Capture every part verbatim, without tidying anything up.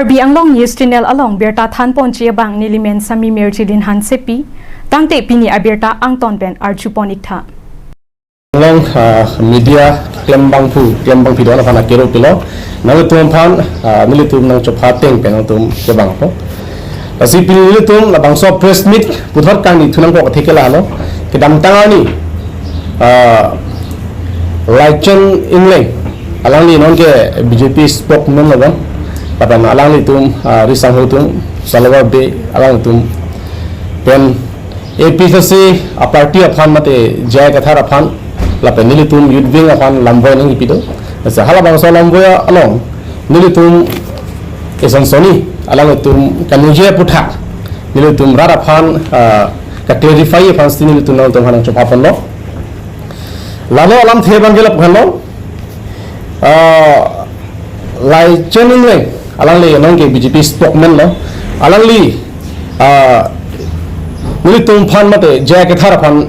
Karbi Anglong News Channel along birta thanponji abang nelimen Sami Mirjilin Hansepi, tangte pini abirta angton pen arjupon iktha. Anglong, ah, media klembangphu, klembangpi do-an aphan akero pilo. Nanglitum aphan, ah, nelitum nangchopha ateng pen nangtum kebangpo. Lasi pini nelitum labangso press meet puthot kangni thu nangkok atheke lahelo. Kedamtang arni, ah, Laichan Engleng, alangli non ke B J P spokesman lo bang. Lapen alanglitum, ah, risangho atum, Salawar Bey, alangtum pen A P H L C a-party aphan mate J I Kathar aphan lapen nelitum youth wing aphan lamvoi nangkipi do. Lasi halabangso lamvoi along nelitum eson sonni alanglitum kaningje aphuthak nelitum rat aphan, ah, ka-clarify aphan si nelitum nangtum aphan nangchophaponlo. Lalo alamthe abang ke lapu-an lo. Ah, Laichan Engleng, alangli non ke B J P spokesman lo. Alangli, ah, nelitum aphan mate J I Kathar aphan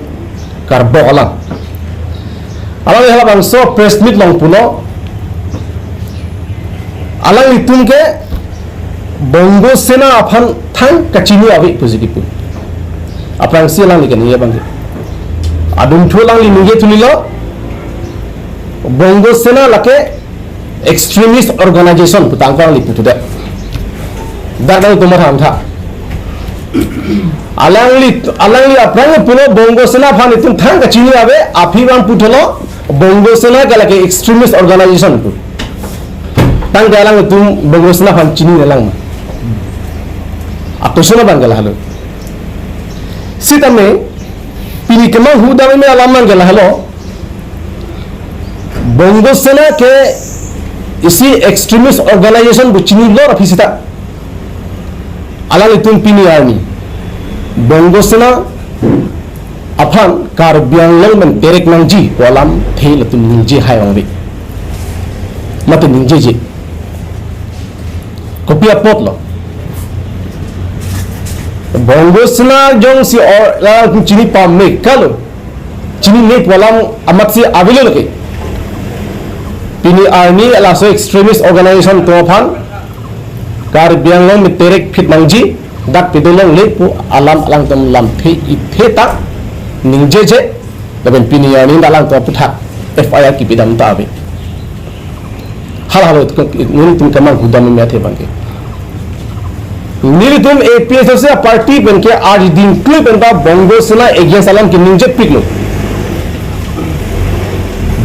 karbok alam. Alangli halabangso press meet along pulo. Alanglitum ke Bongo Sena aphan thang kachini ave pusi kipu. Aphrangsi alangli kaningje abang ke. Adung thu alangli ningje thulilo. Bongo Sena lake extremist organization pu tangkang li putu de. Dak nangtum matham tha. Alangli, alangli aphrang pulo Bongo Sena aphan itum thang kachini ave, aphi abang puthotlo, Bongo Sena ke lake extremist organization pu. Tangte alangtum Bongo Sena aphan chininelang ma? A-question abang ke lahelo. Sitame, pini kemanghu dam meme alam abang ke lahelo. Bongo Sena ke isi extremist organization pu chinilor aphi seta alanglitum pini arni Bongo Sena aphan Karbi Anglong men terek nangji pu alamthe latum ningje hai ong ave. Mate ningjeje. Kopi apotlo? Bongo Sena jongsi or, latum chini pame kalo. Chinine pu alam amatsi avelo lake. Pini arni laso extremist organization atum aphan Karbi Anglong men terek phit nangji, dak pidolongle pu alam alangtum lamthe ithe ta ningjeje, lapen pini arni alangtum aphuthak F I R kipidam ta ave. Hal hal nelitum kemanghu dam meme athe abang ke. Nelitum A P H L C a-party pen ke ardi dingklui pen ta Bongo Sena against alam keningje piklo.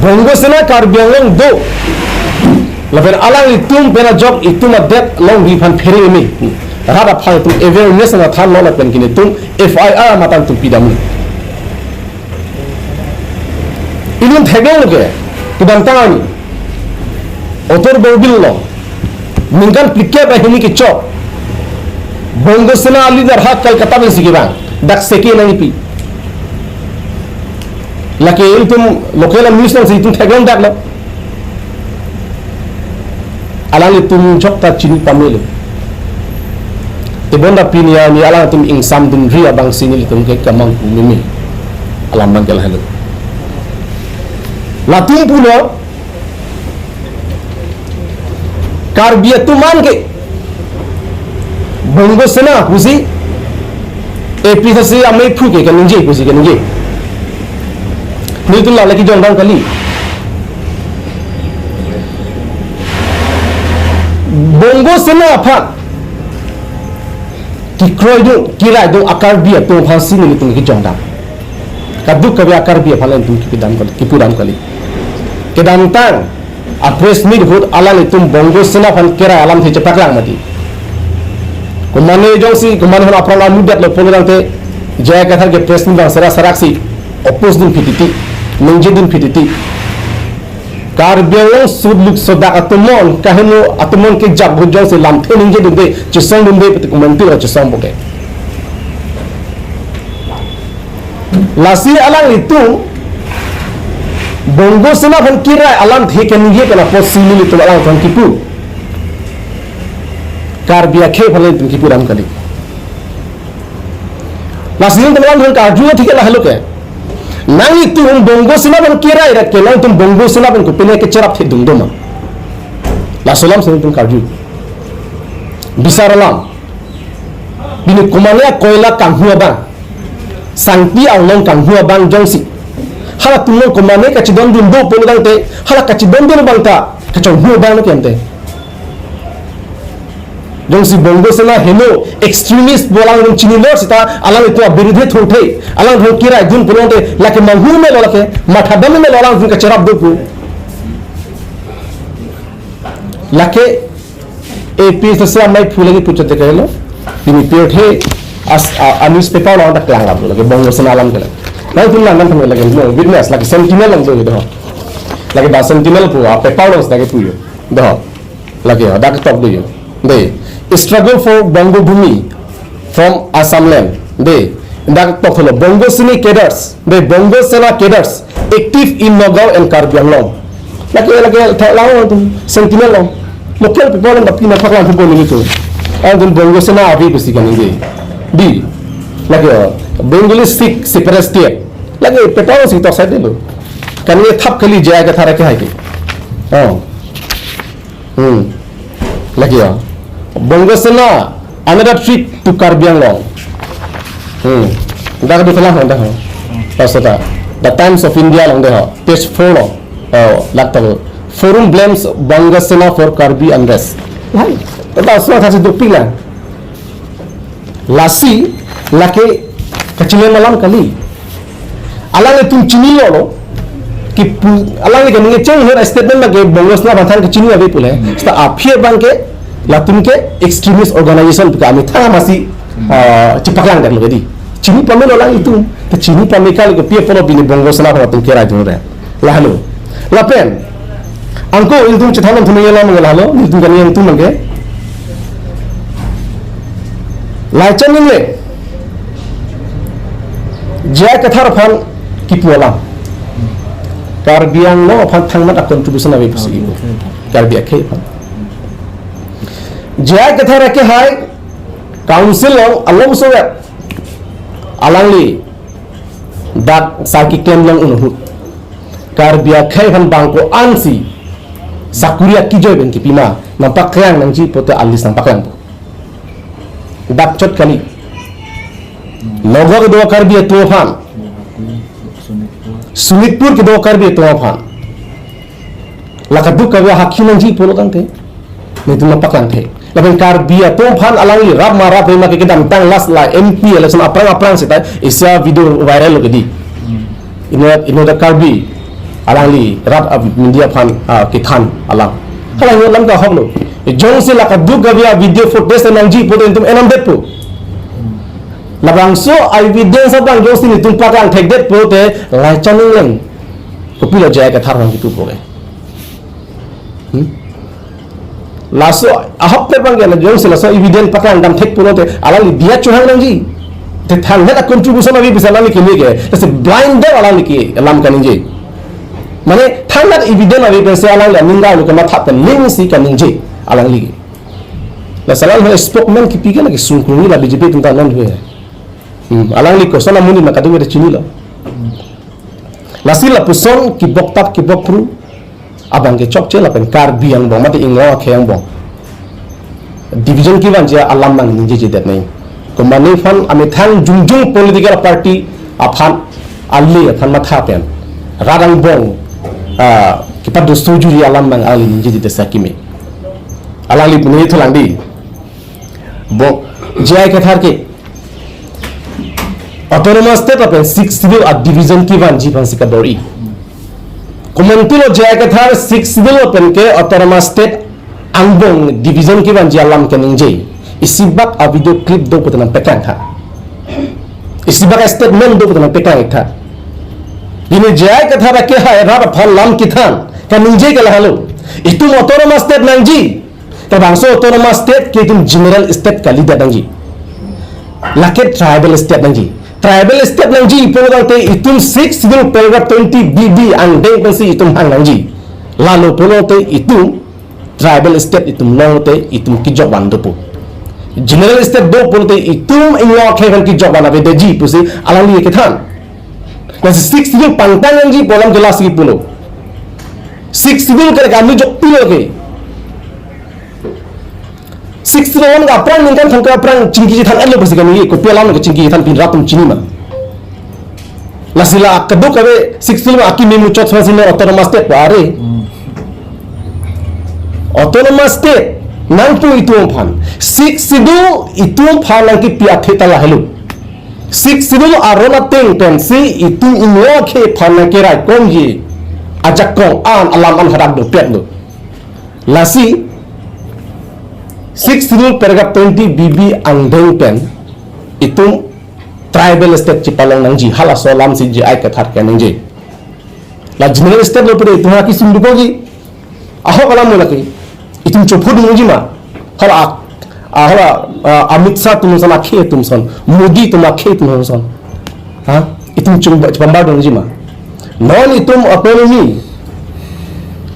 Bongo Sena Karbi Anglong do. Lapen alanglitum pen ajok itum adet longri aphan phere meme. Rat aphan itum awareness nangthanlo lapen ke nelitum F I R mate nangtum pidamlo. Itum theklonglo ke, kedamtang arni Atul Borbil lo, ningkan phlikep ahini kechok Bongo Sena a-leader ha Kolkata pensi kevang, dak seke nangkipi. Lake itum local news alongsi itum theklong daklo. Alanglitum jok ta chini pamelo. Tebonta pini arni alangtum ingsamdunri abangsi nelitum ke kemanghu meme alam abang ke lahelo. Latum pulo Karbi atum an ke Bongo Sena pusi A P H L C ameiphu ke keningje pusi keningje. Nelitum la lake jongdam kali. Bongo Sena aphan kekroidun, keraidun a-Karbi atum aphansi nelitum kejongdam. Kadokave a-Karbi aphan nelitum kipidam kali, kipudam kali. Kedamtang a-press meet ahut alanglitum Bongo Sena aphan kerai alamthe chepaklang mati. Komane jongsi, komane hon apran amudat lo pulo tangte, J I Kathar ke press meet abang sera seraksi oppose dun phititi, ningje dun phititi. Karbi Anglong sudluk sodak atum an, kaheno atum an kejap ahut jongsi lamthe ningje dunde, chesong dunde, pati komantu chesong boke. Lasi alanglitum Bongo Sena aphan kerai alamthe keningje pen apotsi nelitum alangtum kipu. Karbi akhei aphan nelitum kipudam kali. Lasi nelitum alangtum karju athe ke lahelo ke. Nanglitum Bongo Sena aphan kerai rat ke nangtum Bongo Sena aphan kopine kecherap thedung doma? Laso alamsi nelitum karju. Bisar alam. Pini komane akoila kanghu abang, sangpi arlong kanghu abang jongsi halatum along komane kachedondun do pulo tangte, hala kachedondun abang ta kachonghu abang lo kente. Jongsi Bongo Sena heno extremist pu alanglitum chinilo seta, alanglitum abirudhe thurthe, alanglitum kiraidun pulote, lake manghu melo, lake matha dam melo, alanglitum kacherap do pu. Lake A P H L C amei phu lagi puchot te kailo. Pini pirthe as a, a newspaper along ta klang lap lagi Bongo Sena alam kelang. Nangtum nang nang lagi no witness lagi Sentinel along do do. Lagi The Sentinel pu a paper along lagi pu yo. Do. Lagi ya dak tok do yo. De. Struggle for Bongo Bhumi from Assam land. De. Dak tok tholo Bongo Sena cadres. De, Bongo Sena cadres active in Nagaon and Karbi Anglong. Lake lake tha lang tu Sentinel along. Local people along tapi na paklang pun itu. Ang tu Bongo Sena ave pusi kaningje. Di. Lake Bengali Sikh separatist. Lake paper si tok side lo. Kaningje thap kali J I Kathar ke hai ke. Oh. Hmm. Lake ya. Bongo Sena, another threat to Karbi Anglong. Hmm. Dak adu salah dah. Pas ta. The Times of India along deh. Page four lo. Oh, dak ta. Forum blames Bongo Sena for Karbi unrest. Hai. Tata surat hasil dupik lang. Lasi, lake kachilem alam kali. Alanglitum chinilo lo. Kipu, alangli kaningje cheng her statement abang ke Bongo Sena aphan thang kachini ave pule. Seta aphi abang ke latum ke extremist organization pu ke amethang amatsi, ah, chepaklang dak lo di. Chini pamelo alanglitum. Te chini pame kali kopi apotlo pini Bongo Sena aphan latum kiraidun re. Lahelo. Lapen. Angko ilitum chethan thunung alam lahelo, ilitum kani ilitum abang ke. Laichan ningle. J I Kathar aphan kipu alam. Karbi Anglong aphan thangmat a contribution ave pusi kipu. Karbi akhei aphan. J I Kathar ke hai council along along sovet. Alangli dak saki klem long unhut. Karbi akhei aphan bangko ansi sakuri akijoi pen kipima, nangpaklang nangji pulote a list nangpaklangpo. Dak chot kali. Nagaon kedo Karbi atum aphan. Sonitpur kedo Karbi atum aphan. La kadokave hakhi nangji pulo tangte. Netum nangpaklangthe. Lapen Karbi atum aphan alangli rap ma rap ma ke kedamtang last la M P election aphrang aphrang seta isi a video viral lo ke di. Inut, inut Karbi alangli rat a media aphan, ah, kethan alam. Hala inut alam ta ahok lo. Jongsi la kadokave a video footage nangji pulote netum enam detpo. Labangso evidence abang jongsi netum paklang thekdetpo te laichan ningleng. Kopilo J I Kathar aphan kipupo ke. Hmm? Laso ahok te abang ke la jongsi laso evidence paklang dam thek pulote alangli diya chuhang nangji. Te thanghet a contribution ave pusi alangli keme ke. Lasi blind dam alangli ke alam kaningje. Mane thanghet evidence ave pensi alangli aning ga lo kematha pen ning si kaningje alangli ke. Lasi alangli spokesman kipi ke lake sungkung la B J P atum ta non hu. Hmm, alangli koson amonit ma kadokave chinilo. Lasi lapuson kibok tap kibok phru abang ke chokche lapen Karbi angbong mate inglong akhei angbong division kevanji alam nangningjejidetnei. Komane aphan amethang jongjong political party aphan ale aphan matha pen rat angbong, ah, kepado sojuri alam nang ali ningjejidet sa keme. Alangli pune thulang di. Bo J I Kathar ke Autonomous State lapen Sixth Schedule a division kevanji aphansi kador-i. Komantulo J I Kathar Sixth Schedule lapen ke Autonomous State angbong division kevanji alam keningje. Isibak a video clip do pulote nangpeklang tha. Isibak a statement do pulote nangpeklang tha. Pini J I Kathar ke hai rat aphan lam kethan kaningje ke lahelo. Itum Autonomous State nangji. Labangso Autonomous State ke itum General State kalidet nangji. Lake Tribal State nangji. Tribal State nangji pulo tangte itum Sixth Schedule paragraph twenty B D angdeng pensi itum hang nangji. Lalo pulote itum Tribal State itum longte itum kejok van dopo. General State do pulote itum inglong akhei aphan kejok van avedetji pusi alangli kethan. Lasi Sixth Schedule pangtang nangji pu alam jelas kipulo. Sixth Schedule ke kami jok pilo ke. Sixth Schedule alam ke aphrang ningkan thomkep aphrang chingki chethan-etlo pusi kami, kopi alam ke chingki chethan pini rat atum chini ma? Lasi la kadokave Sixth Schedule akimi muchot sasi non autonomous state pu are. Autonomous state nangpu itum aphan. Sixth Schedule itum aphan nangkipi athe ta lahelo. Sixth Schedule aron ateng pensi itum inglong akhei aphan nangkeraikomji ajakong an alam an hadak dopetlo. Lasi Sixth Schedule paragraph twenty B B angdeng pen itum tribal state chipalong nangji, halaso alamsi J I Kathar ke nangji. La general state lo pede itum ha kesung dukoji. Ahok alam lo lake. Itum chopho dunji ma? Hala, ah, hala, ah, Amit Shah atum ason, akhei atum ason, Modi atum akhei atum ason. Ha? Itum chum chepambar dunji ma? Non itum autonomy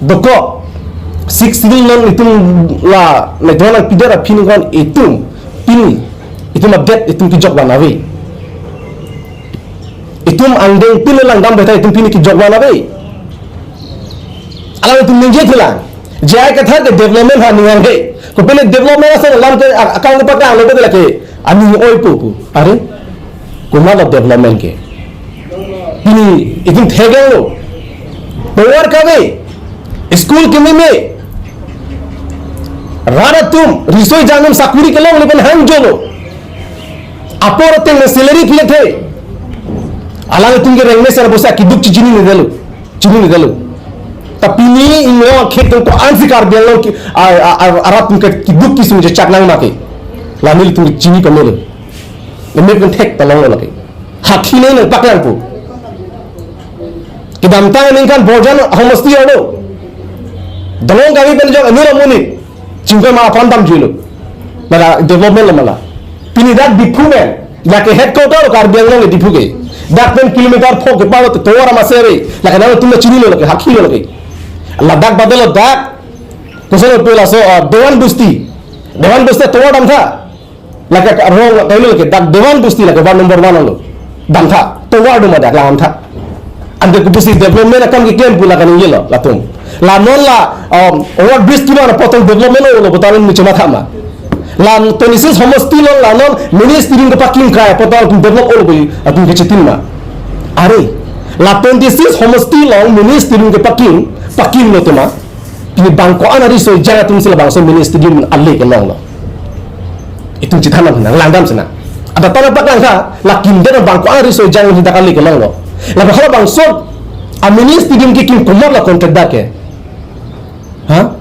dokok, Sixth Schedule non itum la, la itum nangpidet aphi ningkan itum pini, itum adet itum kejok van ave. Itum angdeng pini langdam beta itum pini kejok van ave. Alam itum ningje thulang. J I Kathar ke development ha ningang he. Kopine development ason alam ke ak-, akang ke pakang lo ke lake. Aning oi pu pu. Are? Komatlo development ke? Pini itum thekanglo. Tovar kave. School kememe. Rat atum riso-ejang atum sakuri kelongle pen hangjolo. Apor ateng salary phi athe. Alanglitum ke rengme sar bosa keduk chichinine detlo. Chinine detlo. Ta pini inglong akhei atum ko-ansi Karbi Anglong ke, a, a, a, arat atum ke keduk kesung chechak nang ma ke? La nelitum chini pamelo. Emek pen thek ta longlo lake. Hakhi ne nangpaklangpo. Kedamtang aningkan Borjan homosti arlo. Dolong kami pen jok anura muni. Chingkoi ma apran damjuilo. Mala development lo mala. Pini dak Diphu pen. Lake headquarter Karbi Anglong ke Diphu ke. Dak pen kilometer pho kepalo te tovar amasere. Lake nangtum chinilo lake, hakhilo lake. Ladak badalo dak. Kosonlo pu laso, ah, Dewan Bosti. Dewan Bosti tovar damtha. Lake arong kailo lake dak Dewan Bosti lake ward number one lo. Damtha. Tovar doma dak la damtha. Ante kopusi development akam keklem pu la kaningje lo latum. La non la, um, over bridge kima na potong development olo pu ta nelitum chematha ma? La twenty-six homosti along la non mini stadium kepakim kai pu ta nelitum develop olo pu atum kechitin ma? Are, la twenty-six homosti along mini stadium kepakim, pakimlo tema? Pini bang ko-an ariso-ejang atumsi labangso mini stadium ale kelonglo. Itum chethan nang langdam sena. Ada tanah paklang tha, la kimdet bang ko-an ariso-ejang atum dak ale kelonglo. Lapen halabangso a mini stadium kekim komat la contractor ke? Ha?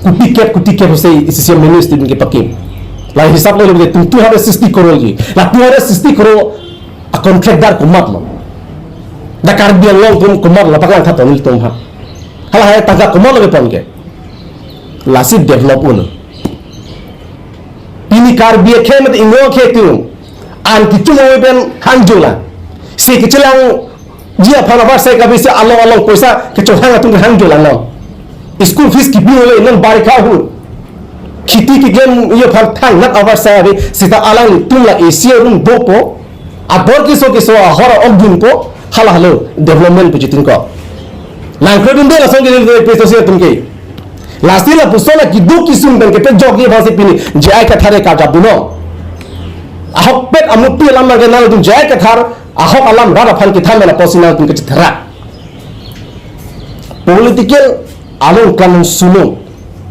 Kuti kep, kuti kep sei isi mini stadium kepakim. La hisap lo le two hundred sixty crore ji. La two hundred sixty crore a contractor komatlo? Dak Karbi Anglong atum komatlo, paklang tha to nelitum ha. Hala hai tangka komatlo kepon ke? Lasi develop un. Pini Karbi akhei mate inglong akhei atum an kechung oi pen hangjolang. Si kechelangji aphan avarsai kave si along along poisa kechohang atum hangjolang lo. School fees kipi oi non barikha ahut. Kheti keklem oi aphan thangnat avarsai ave seta alanglitum la A C room dopo. Abor keso keso ahor a-ok dunpo, hala halo development pu chitin ko. Langkledunde lason ke neli APHLC atum ke. Lasi lapuson akeduk kesung pen kepajokji aphansi pini J I Kathar ke karjap dunlo. Ahokpet amupi alam ke nangtum J I Kathar ahok alam rat aphan kethan pen apotsi nangtum kechetherak. Political along klam suno.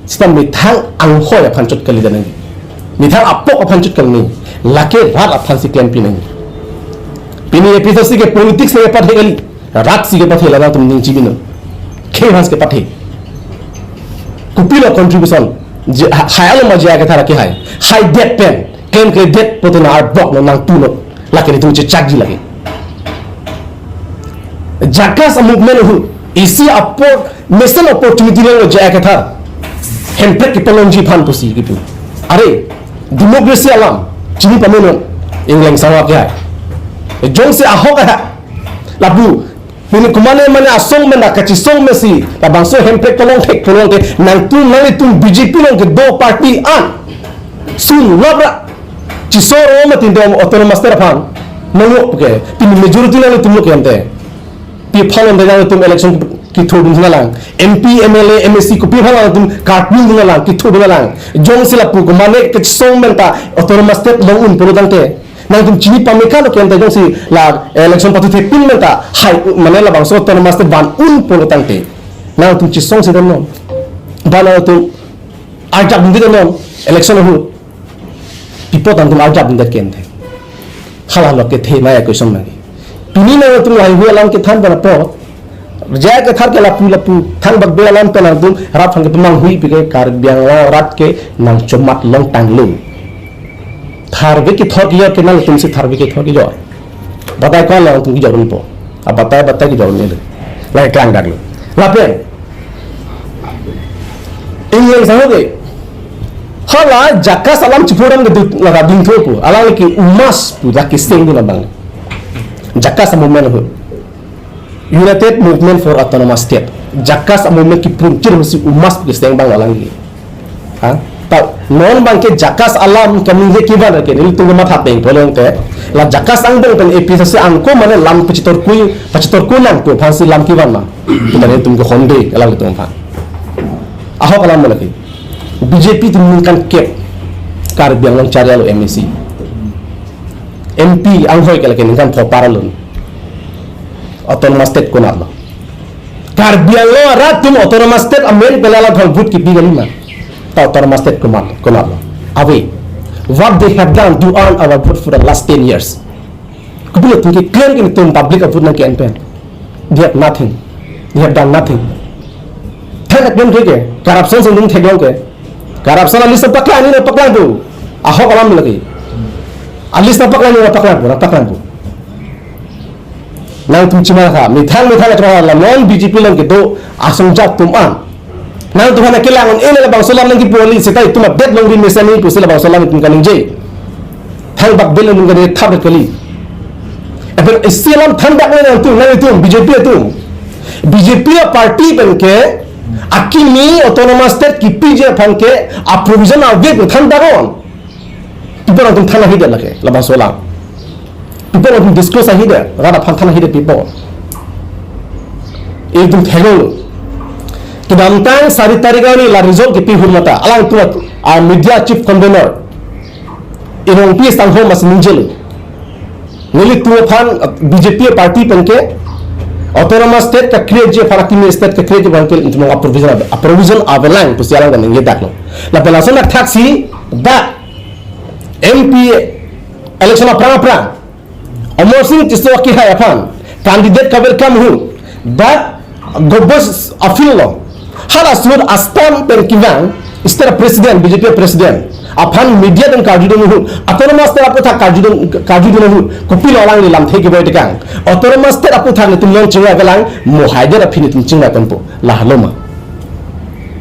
Seta methang anghoi aphan chot kali danang. Methang apok aphan chot kali nang. Lake rat aphansi klempi nang. Pini APHLC ke politics le pathe kali. Ratsi kepathe la nangtum ning chibino. Khei aphansi kepathe. Kopilo contribution. Je, ha-, hai alo ma J I Kathar ke hai. Haidet pen. Klem kledet pu tona arbok lo nangtulo. Lake nelitum chechakji lake. JACAS a-movement ahut isi apor mesen opportunity lo J I Kathar. Hemprek kepalongji aphan pusi kipu. Are, democracy alam chini pamenon, ingleng sawa ke hai. Jongsi ahok ha. Lapu, pini kumane mane asong mena kachisong mesi, labangso hemprek palong thek palong te, nangtum nanglitum BJP along kedo party an. Sun labra. Chisoro mati do autonomous state aphan. Nanglo ke. Pini majority nangtum lo ke ante. Pi aphan ante nangtum election Kithurdun alang, M P, M L A, M A C kopi aphan atum karpindun alang, kithurdun alang. Jongsi lapu ko mane kechesong menta autonomous state long-un pulo tangte, nangtum chini pame kalo kenta jongsi la election pathu thepin menta hai mane labangso autonomous state van-un pulo tangte, nangtum chesong si damnon. Ba nangtum arjap dunde damnon election ahut. Pi apot nangtum arjap dunde kente. Hala lo kethe maya question lagi. Pini nangtum lahai hu alam kethan pen apot. J I Kathar ke lapu lapu Thangbak Bey alam pen nangtum rat aphan kepamanghui pi ke Karbi Anglong arat ke nangchomat longtanglo. Tharve kethor kejor ke nangtumsi tharve kethor kejor. Batai ko-an nangtum kejor unpo. A batai batai kejor unlo. Lahai klang daklo. Lapen. Ingyen sahok ke. Hala JACAS alam chipudam ke dut laga dingtho pu. Alangli ke UMAS pu dak kesengdun abang. JACAS a-movement ahut. United Movement for Autonomous State. JACAS a-movement kiprum chir masi UMAS pu keseng abang alangli. Ha? Ta non abang ke JACAS alam kami je kevan ke nelitum matha peng polong ke. La JACAS angbong pen A P H L C angko mane lam pachitor kui, pachitor kunang pu aphansi lam kevan ma. Kita nelitum ke honde alanglitum aphan. Ahok alam lagi. B J P atum ningkan kep Karbi Anglong charialo M A C. M P anghoi ke lake ningkan pho par alun. Autonomous state konatlo? Karbi Anglong arat atum autonomous state amen pen alangliphan vote kipi kalima. Ta autonomous state konat, konatlo? Ave. What they have done to earn our vote for the last ten years? Kopi atum ke claim ke nelitum public a-vote nangke-en pen. They have nothing. They have done nothing. Thang aklem ke, corruption si nung theklong ke. Corruption a-list nangpaklang, nangpaklang pu. Ahok alam lagi. A-list nangpaklang, nangpaklang pu, nangpaklang pu. Nangtum chima tha, methang methang atum la non B J P along kedo asong jak atum an. Nangtum aphan kelang un-e labangso alam nangkipu kali, seta itum update longri mesen ni pusi labangso alam itum kaningje. Thangbak Bey along ningkan thap kali. Apot isi alam thandak nangtum, nangtum B J P atum. B J P a-party pen ke akimi autonomous state kipiji aphan ke a-provision ave pu thandak on. Pi apot nangtum than ahidet lake, labangso alam. Pi apot nangtum disclose ahidet, rat aphan than ahidet pi apot. Itum theklonglo. Kedamtang sari tarik arni la result kipi ahut mata, alangtum a-media chief convener Irongpi sangho mas ningjelo. Nelitum aphan B J P party pen ke autonomous state ka-create ji aphan, akimi state ka-create ji aphan ke itum a-provision ave, a-provision avelang pusi alang kaningje daklo. Lapen lason athak si dak M P election aphrang aphrang Amarsing Tisso akehai aphan candidate ka-welcome ahut dak Governor a-field along, halaso ahut Assam pen kevang state president, B J P president aphan media atum karjudun ahut, autonomous state aputhak karjudun, karjudun ahut, kopilo alangli lamthe keboi tekang? Autonomous state aputhak nelitum non chingvai avelang, mo haidet aphi nelitum chingvai ponpo, lahelo ma?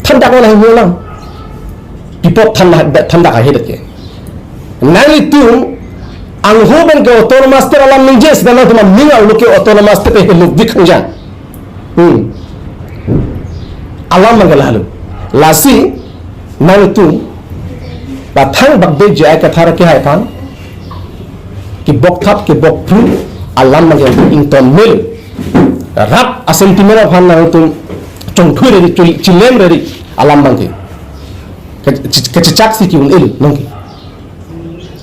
Thandak nang, lahelo lang. Pi apot than, thandak ahidet ke? Nanglitum angho pen ke autonomous state alam ningje seta nangtum aning arlo ke autonomous state he lukdik hangjang. Hmm. Alam abang ke lahelo. Lasi nangtum la Thangbak Bey J I Kathar akehai aphan kebok thap kebok phru alam abang ke ington melo. Rat a-sentiment aphan nangtum chongthui redi, chil-, chilem redi alam abang ke. Ke-, ke-, kechechak si ki-un-elo nonke.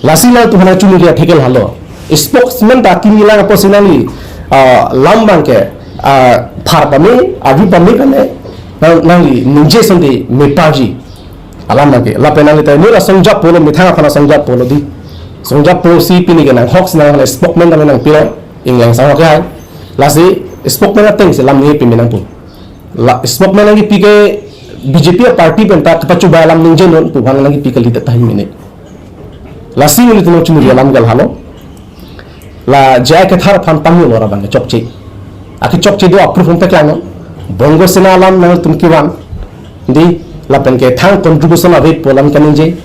Lasi nangtum aphan chunuri atheke lahelo. Spokesman ta kimi lang apotsi nangli, ah, alam abang ke, ah, phar pame, avi pame kane, nang, nangli ningje asonte meparji alam abang ke. Lapen nangli ta nula songjappo lo, methang aphan songjappo lo di. Songjappo si pini ke nanghok si nang aphan spokesman ta nangpilo, Ingleng Sangho akehai. Lasi spokesman ateng si alam ningje pame nangpo. La spokesman nangkipi ke B J P party pen ta kepachubai alam ningjenon pu aphan nangkipi kalidet tahai mene. Lasi nelitum chunuri alam ke lahelo. La J I Kathar aphan pangyo lo ra abang ke chokche. Akechokche do a-proof nangpaklang non. Bongo Sena alam nangtum kevan. Di, lapen ke thang contribution ave pu alam kaningje.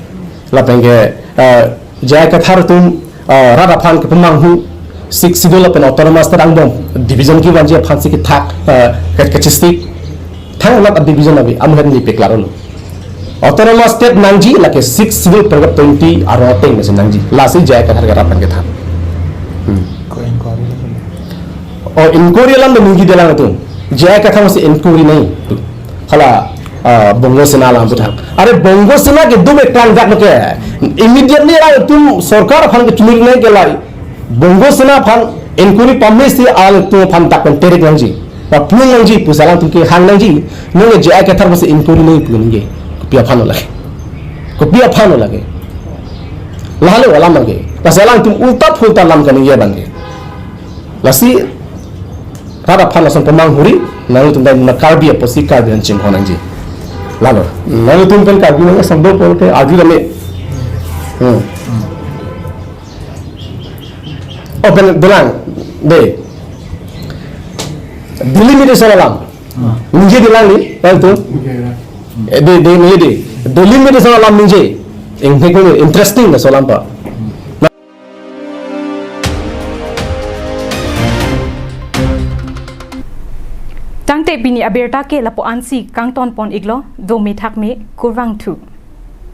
Lapen ke, eh, J I Kathar atum, eh, rat aphan kepamanghu, Sixth Schedule lapen autonomous state angbong division kevanji aphansi kethak, eh, ke-, kechesik. Thangnat a-division ave, amu hen neli paklanglo. Autonomous state nangji lake Sixth Schedule paragraph twenty arong ateng mesen nangji. Lasi J I Kathar ke rat aphan kethan. Hmm. Ko inquiry lo. O inquiry alam do ningjedelang atum. J I Kathar si inquiry nangji. Hala, ah, Bongo Sena alam puthak. Are Bongo Sena ke dum eklang jak ke. Immediately alangtum sorkar aphan ke chuniri nangji ke lahai. Bongo Sena aphan inquiry pamesi alangtum aphan dak pen terek nangji. Paplung nangji, pusi alangtum kehang nangji. Nonke J I Kathar si inquiry nangji pu ningje. Kopi aphan lake. Kopi aphan lake. Lahelo alam abangke. Lasi alangtum ulta phulta alam kaningje abangke. Lasi rat aphan lason pamang huri, nangtum dai na Karbi apotsi Karbi an chinghon nangji. Lalo, nangtum pen Karbi nang samdo pon ke arju dame. Hmm. Oh, pen dolang, de. Delimitation alam. Ningje dolang ni, nangtum. Eh, de, de, ningje de. Delimitation alam ningje. Ing, ing, interesting na so alam pa. Tangte pini abirta ke lapu-ansi kangton pon iklo, do methak me kurvangthu.